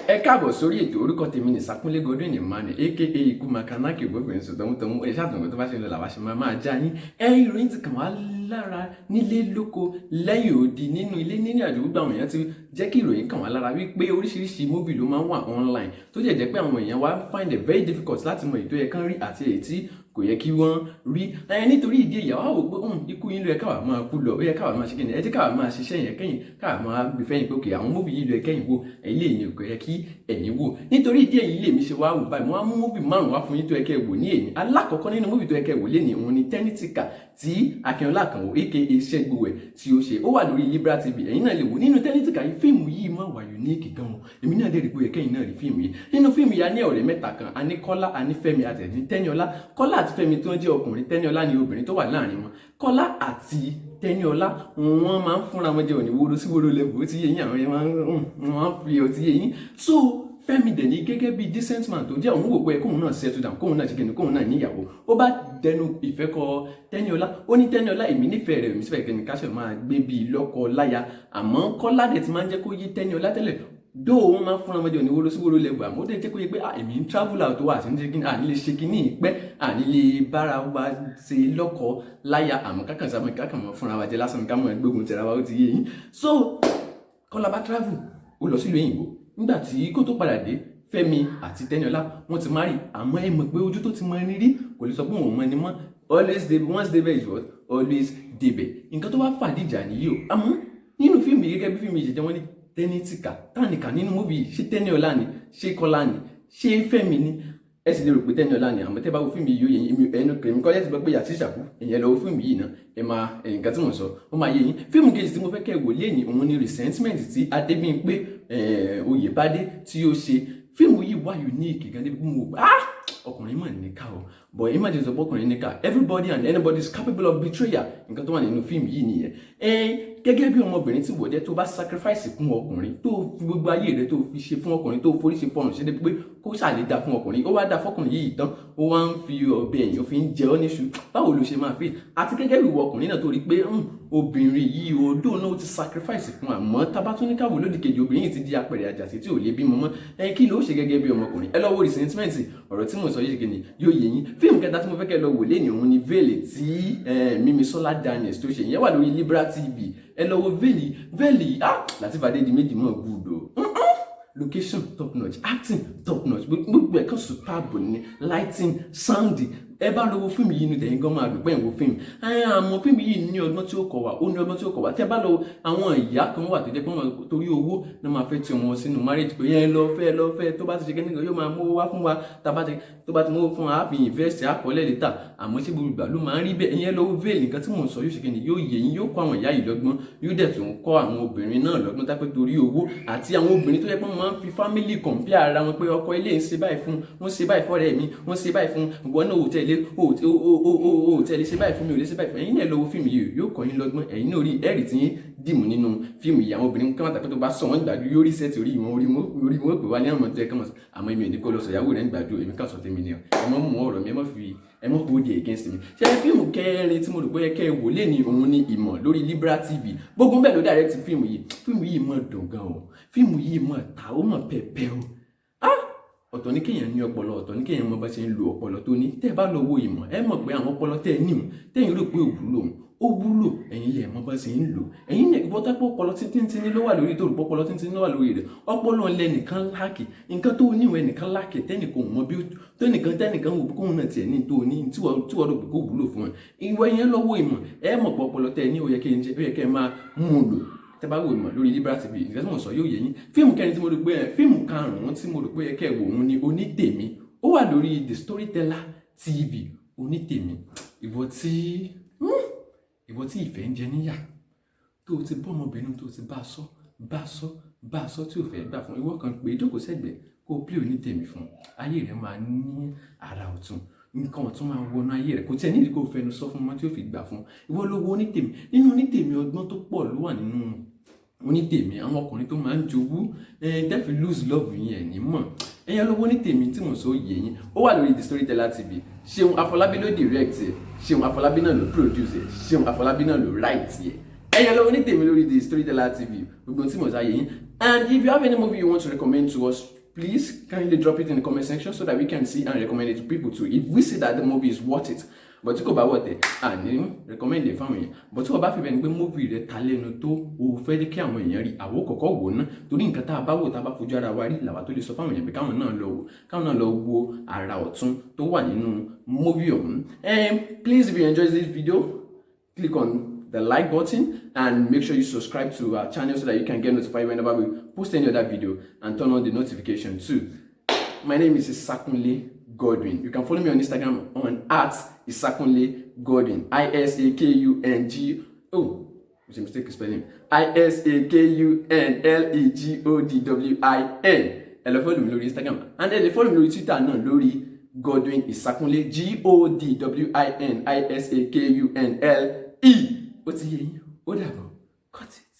Ẹ káàbọ̀ sórí ètò. Orúkọ tèmi ní Sakunle Godwin Emmanuel, aka Ikú Makanaki, ògbóbìnrin sọ tọmútọmú. Ẹ ṣàtúnwò tó bá ṣe ń lọ làwa ṣe máa máa já yín. Ẹ ìròyìn ti kàn wá lára nílé, lóko, lẹ́yìn odi, nínú ilé, nínú àjò. Gbogbo àwọn èèyàn ti jẹ́ kí ìròyìn kàn wá lára wípé oríṣiríṣi movie ló máa ń wà online, tó jẹ́ jẹ́ pé àwọn èèyàn wá find it very difficult láti mọ èyí tó yẹ kán rí àti èyí tí kò yẹ kí wọ́n rí. Ẹ nítorí ìdí èyí, àwa wò pé ikú yín ló yẹ káwa máa kú lọ, ó yẹ káwa máa ṣe kíni, ẹ jẹ́ káwa máa ṣiṣẹ́ yẹn kẹ́yìn, káwa máa gbé fẹ́yìn pé òkè àwọn movie yìí ló yẹ kẹ́yìn wò, ẹ̀yìn lè ní kò yẹ kí ẹ̀yin wò. Nítorí ìdí èyí lèmi ṣe wá wò báyìí, mo wá mú movie márùn wá fún yín tó yẹ kẹ́ wò ní èyí. Alákọ̀ọ́kọ́ nínú movie tó yẹ kẹ́ wò lénìí, òun ni Tẹ́nítìkà tí Akínọlá Àkànwò, aka Ṣẹ́gbowẹ̀, tí ó ṣe. Ó wà lórí Libra TV, ẹ̀yin náà lè wò. Nínú Tẹ́nítìkà yìí, fíìmù yìí máa wà unique gan. Èmi náà lè rí pé ó yẹ kẹ́yìn náà rí fíìmù yìí. Nínú fíìmù yìí, a ní ọ̀rẹ́ mẹ́ta kan: a ní Kọ́lá, a ní Fẹ́mi, àti ní Tẹ́níọlá. Kọ́lá àti Fẹ́mi tó ń jẹ́ ọkùnrin, Tẹ́níọlá ni obìnrin tó wà láàrin wọn. Kọ́lá àti Tẹ́níọlá, wọ́n máa ń fúnra wọn jẹ òní wóró sí wóró lẹ́bù. Ó ti yé yín, àwọn yẹn máa ń fi ó ti yé yín. So Fẹ́mi dẹ̀ ní gẹ́gẹ́ bí decent man tó jẹ́, òun wò pé kóun náà settle down, kóun náà ṣe kíni, kóun náà níyàwó. Ó bá dẹnu ìfẹ́ kọ Tẹ́níọlá. Ó ní, "Tẹ́níọlá, èmi nífẹ̀ẹ́ rẹ̀, èmi sì fẹ́ kíni, ká ṣe máa gbé bíi lọ́kọ láya." Àmọ́ Kọ́lá dẹ̀ ti máa ń jẹ́ kó yé Tẹ́níọlá tẹ́lẹ̀ dó, wọn máa ń fúnra wọn jẹ òní wóró sí wóró lẹ́bù, àmọ́ ó dẹ̀ jẹ́ kó yé pé èmi ń travel out wá àti ní kíni, àní lè ṣe kíní ìpẹ́, àní lè bára wa ṣe lọ́kọ láya, àmọ́ kákan sábà kákan mọ́ fúnra wa jẹ lásán, ká mọ́ gbógun tẹ̀ra wa. Ó ti yé yín. So Kọ́lá bá travel, ó lọ sílùú òyìnbó. Nígbà tí kó tó padà dé, Fẹ́mi àti Tẹ́níọlá, wọ́n ti marry. Àmọ́ ẹ mọ̀ pé ojú tó ti mọ ẹni rí, kò lè sọ pé òun mọ ẹni mọ́. Always dey, once débẹ̀ is what? Always débẹ̀. Nǹkan tó wá fàdíjà nìyí o. Àmọ́ nínú fíìmù yìí, gẹ́gẹ́ bí fíìmù yìí ṣe jẹ́, wọ́n ní Tẹ́nítìkà, tánìkà nínú movie yìí? Ṣé Tẹ́níọlá ni? Ṣé Kọ́lá ni? Ṣé Fẹ́mi ni? Ẹ sì lè rò pé Tẹ́níọlá ni, àmọ́ tẹ́ bá wo fíìmù yìí, yóò yé yín. Ẹnu kèmí kọ́ lẹ́sìn gbọ́ pé yàtí ìṣàkú ìyẹn lọ wo fíìmù yìí náà, ẹ máa nǹkan tí mò ń sọ, ó máa yé yín. Fíìmù kejì tí mo fẹ́ kẹ́ wò léyìn, òun ni Resentment tí Adébímpé Oyèbádé tí ó ṣe. Fíìmù yìí wà unique gan níbi mo wò, ah, ọkùnrin mọ̀ níkà o. But imagine sọ pé ọkùnrin níkà, everybody and anybody is capable of betrayal. Nǹkan tó wà nínú fíìmù yìí nìyẹn. Gẹ́gẹ́ bí ọmọbìnrin tí wọ́n jẹ́, tó bá sacrifice fún ọkùnrin, tó fi gbogbo ayé rẹ̀ tó fi ṣe fún ọkùnrin, tó forí ṣe fọrùn ṣe, débi pé kó ṣàlè dá fún ọkùnrin, ó wá dá fọkùnrin yìí tán, ó wá ń fi ọ̀bẹ ẹ̀yìn, ó fi ń jẹ ọ́ níṣu, báwo ló ṣe máa fi? Àti gẹ́gẹ́ bí ìwọ ọkùnrin náà tó rí pé obìnrin yìí, odò náà, ó ti sacrifice fún, àmọ́ tabatúníkàwò lódì kejì, obìnrin yìí ti di apẹ̀rẹ̀ àjàsí tí ò lè bímọ mọ́, ẹ kí ló ṣe gẹ́gẹ́ bí ọmọkùnrin? Ẹ lọ wo Resentment. Ọ̀rọ̀ tí mo sọ yìí kìíní yóò yé yín. Fíìmù kẹta tí mo fẹ́ kẹ́ lọ wò léni, òun ni Veil tí Mímisọ́lá Daniels tó ṣe. Ìyẹn wà lórí Libra TV. Ẹ lọ wo Veil. Veil, ah, Lateef Adédìméjì mọ̀ good o. Location top notch, acting top notch, gbogbo ẹ̀ kan superb ní, lighting, sound. Ẹ bá lọ wo fíìmù yìí, inú tẹ̀yìn gan máa dùn pé ẹ̀ ń wo fíìmù. Àmọ́ fíìmù yìí ní ọgbọ́n tí ó kọ́ wa, ó ní ọgbọ́n tí ó kọ́ wa. Tẹ́ bá lọ, àwọn ìyá kan wà tó jẹ́ pé wọ́n torí owó náà máa fẹ́ tí wọn sínú marriage, pé yẹn lọ fẹ́, lọ fẹ́, tó bá ti ṣe kíní kan, yóò máa mówó wá fún wa, tó bá ti mówó fún wa, á fi invest, á kọ́lẹ̀ later. Àmọ́ ṣé gbogbo ìgbà ló máa ń rí bẹ́ẹ̀? Ìyẹn lọ wo Veil. Nǹkan tí mò ń sọ yóò ṣe kíni, yóò yé yín, yóò kọ́ àwọn ìyá yìí lọ́gbọ́n, yóò dẹ̀ tún kọ́ àwọn obìnrin náà lọ́gbọ́n tápẹ́ torí owó, àti àwọn obìnrin tó yẹ pé wọ́n máa ń fi family compare ara wọn, pé ọkọ ilé ń ṣe báyìí fún wọ́n, ṣe báyìí fọ́rẹ́ mi, wọ́n ṣe báyìí fún ìwọ náà, ò tẹ̀lé, ò tẹ̀lé ṣe báyìí fún mi, ò lè ṣe báyìí fún ẹ̀yin náà. Lọ wo fíìmù yìí, yóò kọ́ yín lọ́gbọ́n. Ẹ̀yin náà rí ẹ̀rì tí yín dìmú nínú fíìmù yìí. Àwọn obìnrin kan tàbí tó bá sọ wọ́n gbàdú, yóò rí sẹ́ẹ̀tì orí wọn, orí wọn pè wá ní àwọn tó yẹ kán mọ̀. Àmọ́ èmi ò ní kó lọ sọ ìyàwó rẹ̀ ń gbàdú. Èmi kàn sọ tèmi ni. Ẹ mọ́ mú ọ̀rọ̀ mi, ẹ mọ́ fi, ẹ mọ́ hold it against mi. Ṣé fíìmù kẹrin tí mo rò pé kẹ́ ẹ wò lé ní, òun ni Ìmọ̀ lórí Libra TV. Gbogbo bẹ́ẹ̀ ló direct fíìmù yìí. Fíìmù yìí mọ̀ dùn gan o. Fíìmù yìí mọ̀ ta, ó mọ̀ pẹ̀pẹ́ o. Ọ̀tọ̀ ní kéèyàn ní ọpọlọ, ọ̀tọ̀ ní kéèyàn mọ bá ṣe ń lo ọpọlọ tó ní. Tẹ́ ẹ bá lọ wo Ìmọ̀, ẹ mọ̀ pé àwọn ọpọlọ tẹ́ ẹ níhùn, tẹ́yìn rò pé òwúlò òun, ó wúlò. Ẹ̀yin lè mọ bá ṣe ń lò. Ẹ̀yin ní ìwọ tẹ́pọ̀ ọpọlọ tíntínní ló wà lórí, tó rò pé ọpọlọ tíntínní ló wà lórí rẹ̀, ọpọlọ ńlẹ̀ nìkan lack. Nǹkan tó níwọ̀n ẹnìkan lack, tẹ́nìkan ò mọ bí tẹ́nìkan tẹ́nìkan wò kóun náà tiẹ̀ ní tó ní, tí wọ́n rò pé kó wúlò fún ẹ. Ìwọ yẹn lọ́wọ́ Ìmọ̀, ẹ mọ̀ pé ọpọlọ tẹ́ ẹ ní, ó yẹ kẹ́ ẹ máa mú un lò. Tẹ́ bá wo Ìmọ̀ lórí Libra TV, nǹkan tí mo sọ yóò yé yín. Fíìmù kẹrin tí mo rò pé, fíìmù karùn-ún tí mo rò pé kẹ́ ẹ wò, òun ni Onítèmi. Ó wà lórí The Storyteller TV. Onítèmi, ìwọ tí ìfẹ́ ń jẹ níyà, tó o ti bọ́ ọmọbìnrin, tó o ti bá a sọ, bá a sọ, bá a sọ, tí o fẹ́ gbà fún ìwọ kan, pé jókòó sẹ́gbẹ̀ẹ́, kó o play Onítèmi fún, ayé rẹ máa ní ara ọ̀tun, nǹkan ọ̀tún máa wọnú ayé rẹ̀. Kò tí ẹ nídìí kó o fẹnu sọ fún mọ́ tí ó fi gbà fún. Ìwọ ló wo Onítèmi. Nínú Onítèmi, ọgbọ́n tó pọ̀ ló wà nínú Onítèmi. Àwọn ọkùnrin tó máa ń jowú tẹ́fì lose love yẹn ẹ̀ ní mọ̀. Ẹ̀yẹn lówó Onítèmi tí mò ń sọ yé yín. Ó wà lórí The Storyteller TV. Ṣeun Afọlábí ló direct ẹ̀, Ṣeun Afọlábí náà ló produce ẹ̀, Ṣeun Afọlábí náà ló write ẹ̀. Ẹ̀yẹn lówó Onítèmi lórí The Storyteller TV. Gbogbo tí mò ń sọ yé yín. And if you have any movie you want to recommend to us, please kindly drop it in the comment section so that we can see and recommend it to people too, if we see that the movie is worth it. But tí kò bá worth it, à ní recommend it fáwọn èèyàn. But tí wọ́n bá fi bẹ́ẹ̀ ni pé movie rẹ̀ ta lẹ́nu tó o fẹ́ jẹ́ kí àwọn èèyàn rí, àwọ̀ kọ̀kọ́ wò ná, torí nǹkan tá a bá wò, tá a bá fojú ara wa rí, làwa tó lè sọ fáwọn èèyàn pé káwọn náà lọ wò, káwọn náà lọ wo àrà ọ̀tún tó wà nínú movie ọ̀hún. Please, if you enjoyed this video, click on the like button and make sure you subscribe to our channel so that you can get notified whenever we post any other video, and turn on the notification too. My name is Isakunle Godwin. You can follow me on Instagram on @IsakunleGodwin. I S A K U N G. Oh, it's a mistake spelling. ISAKUNLEGODWIN. Ẹ lọ follow mi lórí Instagram and ẹ lè follow mi lórí Twitter náà lórí Godwin Isakunle, GODWIN ISAKUNLE. Ó ti yé yín, ó dàbọ̀. Cut it.